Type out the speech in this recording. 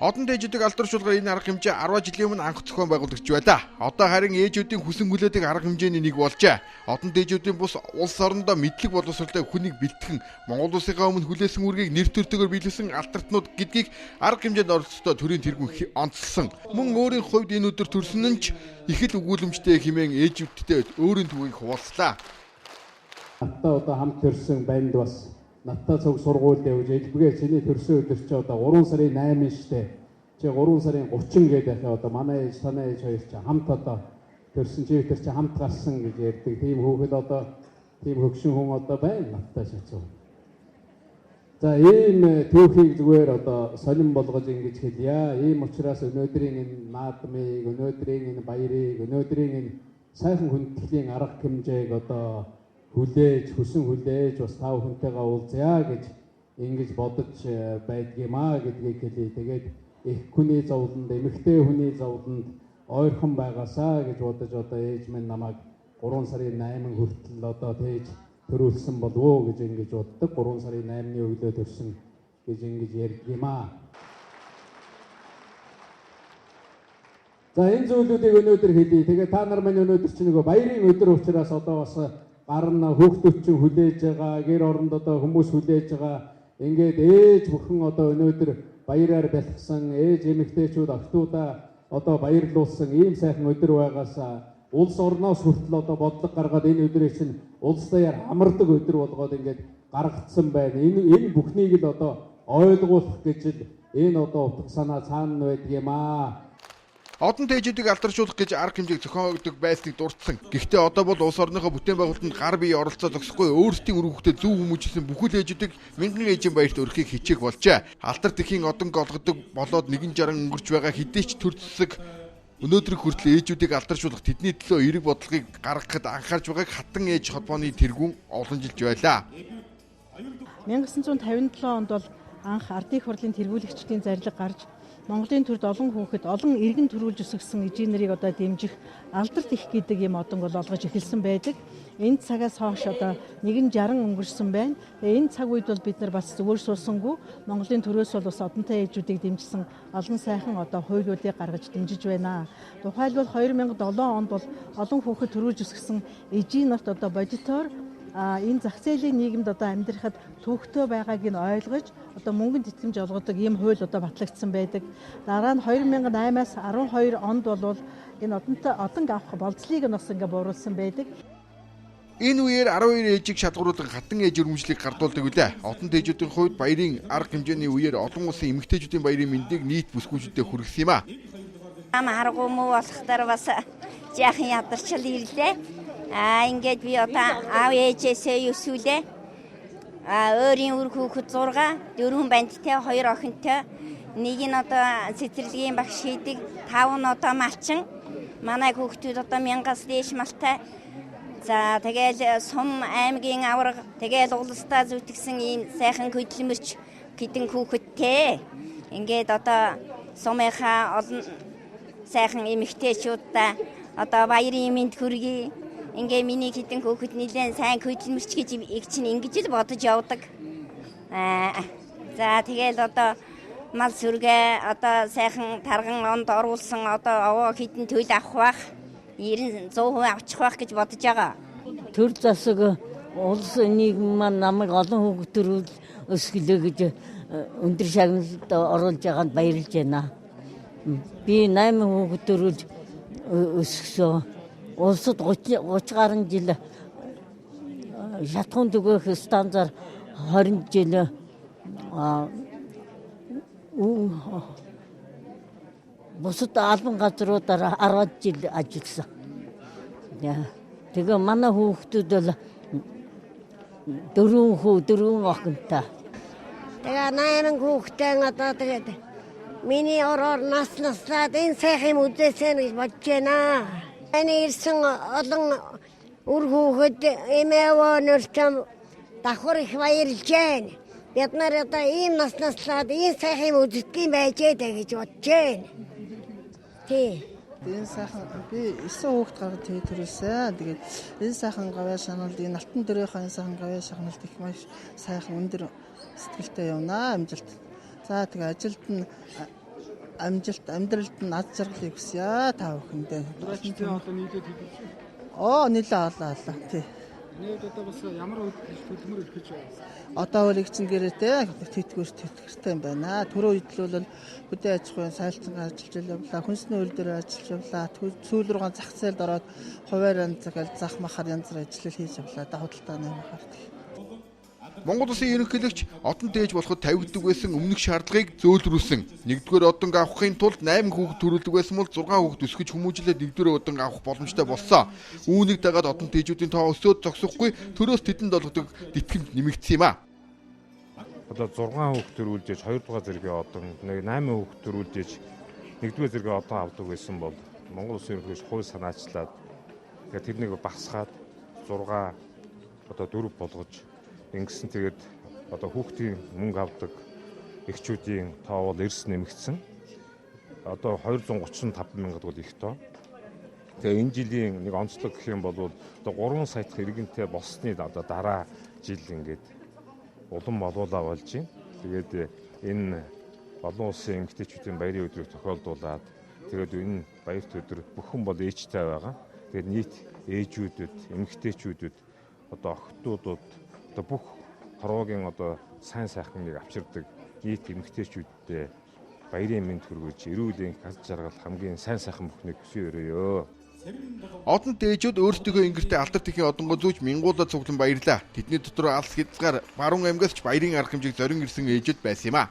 Одон ээжүүдийг алдаршуулгаар энэ арга хэмжээ 10 жилийн өмнө анх зохион байгуулагдж байлаа. Одоо харин ээжүүдийн хүсэн хүлээдэг арга хэмжээний нэг болжээ. Одон ээжүүдийн бус улс орондоо мэдлэг боловсролтой хүнийг бэлтгэн Монгол улсынхаа өмнө хүлээсэн үүргийг нэр төртэйгээр биелүүлсэн алдартнууд гэдгийг арга хэмжээнд оролцохдоо төрийн тэргүүн онцлсон. Мөн өөрийн хувьд энэ өдөр төрсөн нь ч их л өгүүлэмжтэй хэмээн ээжүүдтэй өөрийн түүхийг хуваалцлаа. Надтай одоо хамт төрсөн банд бас надтай цуг сургуульд явж элбэгээ чиний төрсөн өдөр чи одоо 3 сарын 8 штэ. Чи 3 сарын 30 гэдэг байхаа одоо манай ээж танай ээж хоёр чи хамт одоо төрсөн чи тэр чи хамт гарсан гэж ярьдаг. Тийм хүүхэд одоо тийм хөгшин хүн одоо байна надтай шацуу. За ийм түүхийг зүгээр одоо сонин болгож ингэж хэлье. Ийм учраас өнөөдрийн энэ наадмыг, өнөөдрийн энэ баярыг, өнөөдрийн энэ сайхан хүндэтгэлийн арга хэмжээг одоо хүлээж, хүсэн хүлээж бас та бүхэнтэйгээ уулзъя гэж ингэж бодож байдгиймаа гэдгийг хэлье. Тэгээд эх хүний зовлонд, эмэгтэй хүний зовлонд ойрхон байгаасаа гэж бодож одоо ээж минь намайг 3 сарын 8 хүртэл одоо тээж төрүүлсэн болов уу гэж ингэж боддог. 3 сарын 8-ны өглөө төрсөн гэж ингэж ярьдгиймаа. За энэ зүйлүүдийг өнөөдөр хэлье. Тэгээд та нар минь өнөөдөр чинь нөгөө баярын өдөр учраас одоо бас гарна хүүхдүүд чинь хүлээж байгаа, гэр оронд одоо хүмүүс хүлээж байгаа. Ингээд ээж бүхэн одоо өнөөдөр баяраар бэлгсэн, ээж эмэгтэйчүүд охтуудаа одоо баярлуулсан ийм сайхан өдөр байгаасаа улс орноос хүртэл одоо бодлого гаргаад энэ өдрийг чинь улс даяар амардаг өдөр болгоод ингээд гаргацсан байна. Энэ бүхнийг л одоо ойлгуулах гэж л энэ одоо утга санаа цаана байдгиймаа. Одон ээжүүдийг алдаршуулах гэж арга хэмжээг зохиогддог байсныг дурдсан. Гэхдээ одоо бол улс орныхоо бүтээн байгуулалтанд гар бие оролцоо зогсохгүй өөрсдийн үр хүүхдэд зөв хүмүүжүүлсэн бүхэл ээжүүдийг мянган ээжийн баярт өрхийг хичээх болжээ. Алдар тэхийн одонг олгодог болоод 160 өнгөрч байгаа хэдий ч төр зэсэг өнөөдрийг хүртэл ээжүүдийг алдаршуулах тэдний төлөө эерэг бодлогыг гаргахад анхаарч байгааг хатан ээж холбооны тэргүүн олонжилж байлаа. 1957 онд бол анх ардын хурлын тэргүүлэгчдийн зарлиг гарч Монголын төрд олон хүүхэд, олон иргэн төрүүлж өсгсөн эжийн нарыг одоо дэмжих алдарт их гэдэг юм одон бол олгож эхэлсэн байдаг. Энэ цагаас хойш одоо 160 өнгөрсөн байна. Тэгээ энэ цаг үед бол бид нар бас зүгээр суусангүй Монголын төрөөс бол бас одонтой ээжүүдийг дэмжсэн олон сайхан одоо хуулиудыг гаргаж дэмжиж байна. Тухайлбал 2007 онд бол олон хүүхэд төрүүлж өсгсөн эжийн нарт одоо бодитоор энэ зах зээлийн нийгэмд одоо амьдрахад төвөгтэй байгааг нь ойлгож одоо мөнгөнд тэтгэмж олгодог ийм хууль одоо батлагдсан байдаг. Дараа нь 2008-аас 12 онд бол энэ одонтой одонг авах болцлыг нь бас ингээ бууруулсан байдаг. Энэ үеэр 12 ээжийг шалгаруулан хатан ээж өргөмжлийг гардуулдаг үлээ. Одон ээжүүдийн хувьд баярын арга хэмжээний үеэр олон улсын эмэгтэйчүүдийн баярын мэндийг нийт бүсгүйчүүдэд хүргэсэн юм а. Ам аргу муу болохоор бас жаахан ядарчл ирлээ. Ингээд би одоо аав ээжээсээ өсвөлээ. Өөрийн үр хүүхэд 6, 4 бандтай, 2 охинтой. Нэг нь одоо цэцэрлэгийн багш хийдэг, 5 нь одоо малчин. Манай хүүхдүүд одоо 1000-аас дээш малтай. За тэгэл сум аймгийн аварга, тэгэл улсдаа зүтгэсэн ийм сайхан хөдөлмөрч хэдэн хүүхэдтэй. Ингээд одоо сумынхаа олон сайхан эмэгтэйчүүддээ одоо баярын мэнд хүргэе. Ингээ миний хэдэн хүүхэд нэлээд сайн хөдөлмөрч гэж их чинь ингэж л бодож явдаг. За тэгэл одоо мал сүргээ одоо сайхан тарган онд оруулсан одоо овоо хэдэн төл авах бах 90 100% авчих бах гэж бодож байгаа. Төр засаг улс нийгэм маань намайг олон хүүхэд төрүүл өсгөлөө гэж өндөр шагналд оруулж байгаанд баярлж байна. Би 8 хүүхэд төрүүлж өсгсөн. Улсад 30 гаруй жил шатхуун түгээх станцаар 20 жил бусад албан газруудаар 10 жил ажилласан. Тэгээ манай хүүхдүүд бол 4 хүү 4 охинтой. Тэгээ 8 хүүхдтэй одоо тэгээд миний ороор нас наслаад энэ сайхан юм үзээсэй гэж бодож байна. Энэ ирсэн олон үр хүүхэд эмээвөө нөрчм давхар их баярлж байна. Бид нар одоо ийм нас наслаад ийм сайхан юм үздэг юм байж ээ гэж бодож байна. Тий. Энэ сайхан би 9 хүүхэд гаргаж төрүүлсэн. Тэгээд энэ сайхан гавьяа шаналд энэ алтан дөрөөхөө энэ сайхан гавьяа шаналд их маш сайхан өндөр сэтгэлтэй явнаа амжилт. За тэгээ ажилд нь Амжилт, амьдралд нь аз жаргалыг хүсье та бүхэндээ. Одоо нийлээд хэдүүлсэн. Оо, нийлээ алаа алаа тий. Таны хувьд одоо бас ямар төлмөр өгөх гэж байна? Одоо бол их чин гэрээтэй тэтгэвэр тэтгэртэй юм байна. Түрүү үед л бол хөдөө аж ахуйн сайлтангаа ажиллаж явлаа, хүнсний үйлдвэрээр ажиллаж явлаа. Сүүл рүүгээ зах зээлд ороод хуваар янз гэл зах махаар янз бүр ажил хийж явлаа. Да худалдаа наймахаар. Монгол Улсын ерөнхийлөгч одон дээж болоход тавигддаг байсан өмнөх шаардлагыг зөөлрүүлсэн. Нэгдүгээр одонг авахын тулд 8 хүүхэд төрүүлдэг байсан бол 6 хүүхэд өсгөж хүмүүжлээд нэгдүгээр одонг авах боломжтой болсон. Үүнийг дагаад одон дээжүүдийн тоо өсөөд зогсохгүй төрөөс тэдэнд олгодог тэтгэмж нэмэгдсэн юм а. Одоо 6 хүүхэд төрүүлж 2 дугаар зэргийн одон, 8 хүүхэд төрүүлж 1 дугаар зэргийн одон авдаг байсан бол Монгол Улсын ерөнхийлөгч хууль санаачлаад тэгээд тэрнийг багасгаад 6 одоо 4 болгож ингэсэн. Тэгээд одоо хүүхдийн мөнгө авдаг эгчүүдийн тоо бол эрс нэмэгдсэн. Одоо 235 мянгад бол их тоо. Тэгээ энэ жилийн нэг онцлог гэх юм бол одоо 3 сая дахь иргэнтэй болсны одоо дараа жил ингээд улам олуулаа болж байна. Тэгээд энэ олон улсын эмэгтэйчүүдийн баярын өдрийг тохиолдуулаад тэгээд энэ баярт өдөр бүхэн бол ээжтэй байгаа. Тэгээд нийт ээжүүдэд, эмэгтэйчүүдэд, одоо охтуудад, одоо бүх хорвоогийн одоо сайн сайхныг авчирдаг нийт эмэгтэйчүүддээ баярын мэнд хүргэж, эрүүл энх, аз жаргал, хамгийн сайн сайхан бүхнийг хүсэн өрөөё. Одон дээжүүд өөрсдийнхөө ингэртэй алдар тэхийн одонгоо зүүж мянгуулаа цуглан баярлаа. Тэдний дотор алс хязгаар Баруун аймгаас ч баярын арга хэмжээг зорин ирсэн ээжүүд байсан юм а.